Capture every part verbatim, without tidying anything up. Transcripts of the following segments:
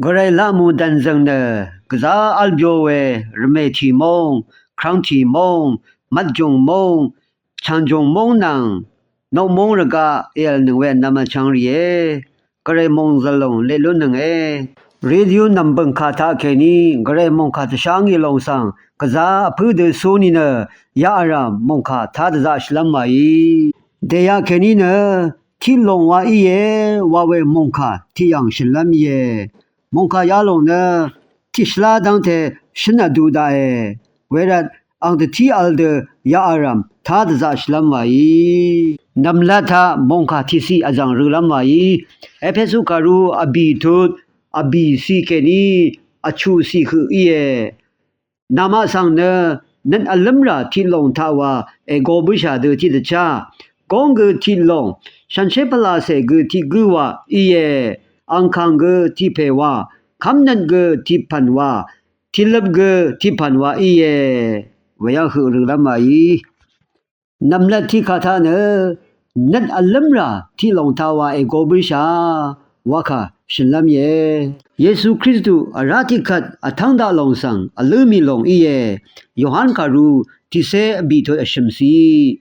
Gvray laq mù dv̀nzø̀ng nø gvzá v́l byo we rvmè tì móng, krvng tì móng, mvtjùng móng, chànjùng móng nvng noq móng rvgaq èv̀lnøng we vnvm vchvng rìé. Gvray mòngzø̀l lòng leq lúnnønge. Radio nv̀mbø̀ng kà taqkèní Gvray mòngkà dvshá ngì lòng svng gvzá vpǿ dø sú nìnø yaq vrà mòngkà tá dvzaq shvlv́m wàí. Dèyaq kèní nø tiq lòng wa íe wa we mòngkà tiq yv̀ng shø̀nlv́m íe. Mòngkà yalòng nø tiq shvlá dv́ngte shǿn vdu daqe. Wervt ang dvtí vl dø yaq vrv̀m tá dvzaq shvlv́m wàí. Nv̀mlat taq mòngkà tiqciq vzv̀ng rølv́m wàí. Epesu kàru vbì tut vbì ciq kèní vchuq ciq høq íe. Namaq svng nø nøt vlǿmrà tiq lòng taq wa ègo bǿshà dø tiqdvchá góng gø tiq lòng, shànshér pvlacè gø tiq gǿ wa íe. Angkàng gø tiq pè wa, kv́mnøt gø tiq pv̀n wa, tiqløp gø tiq pv̀n wa íe. Weyv́ng høq rølv́m wàí. Nv̀mlat tiqkà taq nø nøt vlǿmrà tiq lòng taq wa ègo bǿshà wakà shø̀nlv́m íe. Yesu Kristu vrá tiqkvt vtv́ng daq lòng svng vlǿ mì lòng íe. Yohan kàru tiqcé vbì tut vshø̀mciq.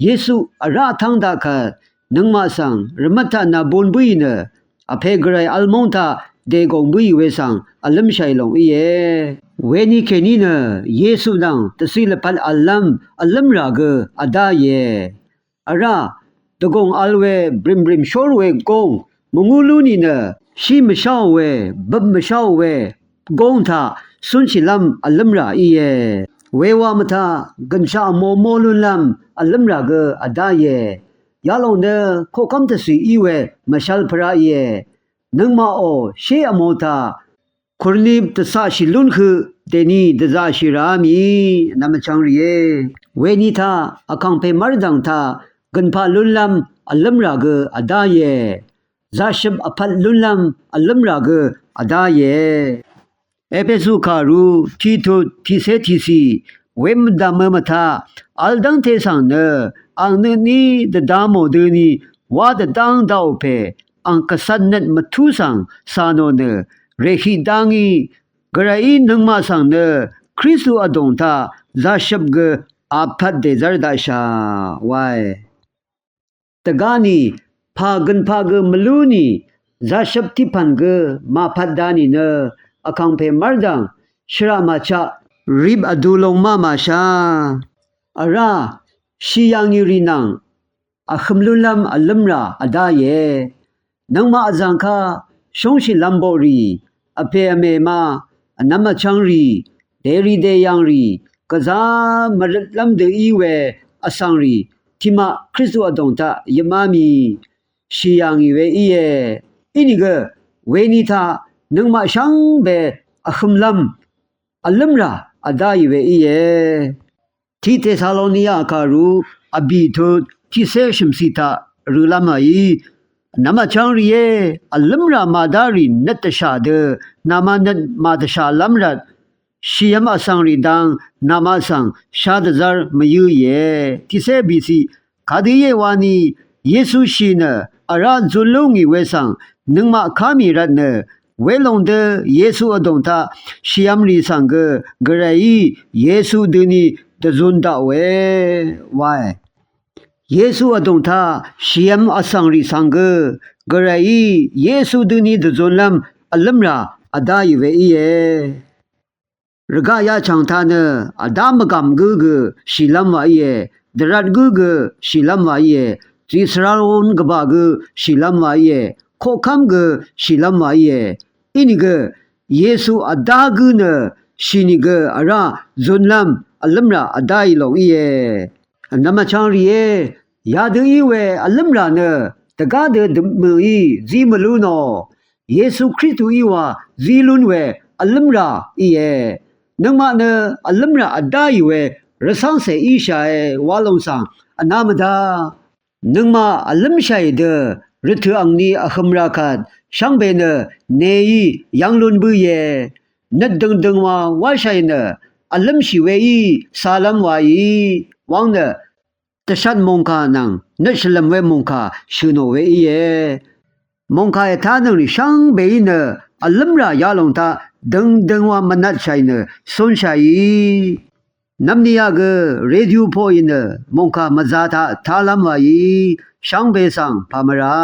Yesu vrá vtv́ng daq kvt nøngmaq svng rvmøt taq nàbun bǿì nø vpè Gvray vl móng taq dègòng bǿì we svng vlǿmshàì lòng íe. Weni kèní nø Yesu nvng dvciq lvpat v̀llv́m vlǿmrà gø vdáìe. Vrá dvgùng vl we brìmbrìm shór we góng mvngú lú nìnø shí mvsháò we, bøp mvsháò we góng taq cúnshìlv́m vlǿmrà íe. Wewa mvtaq gø̀nshaq vmo mó lúnlv́m vlǿmrà gø vdáìe. Yalòng nø koqkv́m dvcì í we mvshv́l pvrá íe. Nøngmaqò shé vmo taq kùrni dvcaqshì lún høq dèni dvzaqshì ràá mì nvm vchvng rìé. Weni taq vkàngpè mv́rdv̀ng taq gø̀npaq lúnlv́m vlǿmrà gø vdáìe. Zaqshøp vpvt lúnlv́m vlǿmrà gø vdáìe. Epesu kàru tiq tut tiqcé tiqcì. Wemvdv̀mø mvtaq vl dv́ngte svng nø ang nøtní dvda mò døni wá dvdv́ng daqò pè ang gvcvt nøt mvtú svng cà nò nø rèhiq dá ngí. Gvrayí nøngmaq svng nø Kristu vdùng taq zaqshøp gø vpvt dèzv́r daqshà wae. Dvgá nì pà gø̀npaq gø mvlú nì zaqshøp tiqpv̀n gø màpvt da nìnø vkàngpè mv́rdv̀ng shvraq màchaq rip vdu long má màshá. Vrá shì yà ngì rì nvng vhøm lúnlv́m vlǿmrà vdáìe. Nøngmaq vzv̀ng kaq shóngshìlv́m boqrì, vpè vmè ma, vnvm vchvng rì, dèrì dèyv̀ng rì, gvzá mvrøtlv́m dø í we vsvng rì tiqmaq Kristu vdùng taq yøpmá mì shì yà ngì we íe. Inìgø weni taq nøngmaq shvngbe vhømlv́m vlǿmrà vdáì we íe. Tiq Tesaloniya kàru vbì tut tiqcé shø̀mcì taq rølv́m v̀í. Vnvm vchvng rìé, vlǿmrà màdá rì nøt dvshà dø, nàmaq nøt màdvshàlv́m rvt shìvm vsvng rì dang nàmaq svng shá dvzv́r mvyǿìe. Tiqcé vbìcì kadø íe wani Yesu shì nø vrá zun lú ngì we svng nøngmaq ká mì rvt nø welòng dø Yesu vdùng taq shìvm rì svng gø Gvrayí Yesu døni dvzun daqòe wae. Yesu vdùng taq shìvm vsvng rì svng gø Gvrayí Yesu døni dvzunlv́m vlǿmrà vdáì we íe. Rvgaq yachv̀ng taq nø vdá mvgàm gǿ gø shìlv́m wa íe, dvrvt gǿ gø shìlv́m wa íe, zìsvralon gvbà gø shìlv́m wa íe, koqkv́m gø shìlv́m wa íe. Inìgø Yesu vdá gǿ nø shì nìgø vrá zunlv́m vlǿmrà vdáì lòng íe. Vnvm vchvng rìé, yadø í we vlǿmrà nø dvgá dø døpmø̀í zí mvlú nò. Yesu Kristuí wa zí lún we vlǿmrà íe. Nøngmaq nø vlǿmrà vdáì we rvcv́ngcè íshàe wa lòng svng vná mvdá. Nøngmaq vlǿmshàì dø rvtø̀ angni vhø̄m ra kvt shvngbe nø neí yv́ng lún bǿìe. Nøt døngdøng wa wáshàì nø vlǿmshì weí calv́m waìí wv́ng nø dvshat mòngkà nvng nøt shvlv̀m we mòngkà shø̀ nò we íe. Mòngkà ètánøng nì shvngbeí nø vlǿmrà yalòng taq døngdøng wa mvnvtshàì nø cúnshàì. Nvmni a gø radio poqì nø mòngkà mvza taq tálv́m wàí shvngbe svng pàmvrà.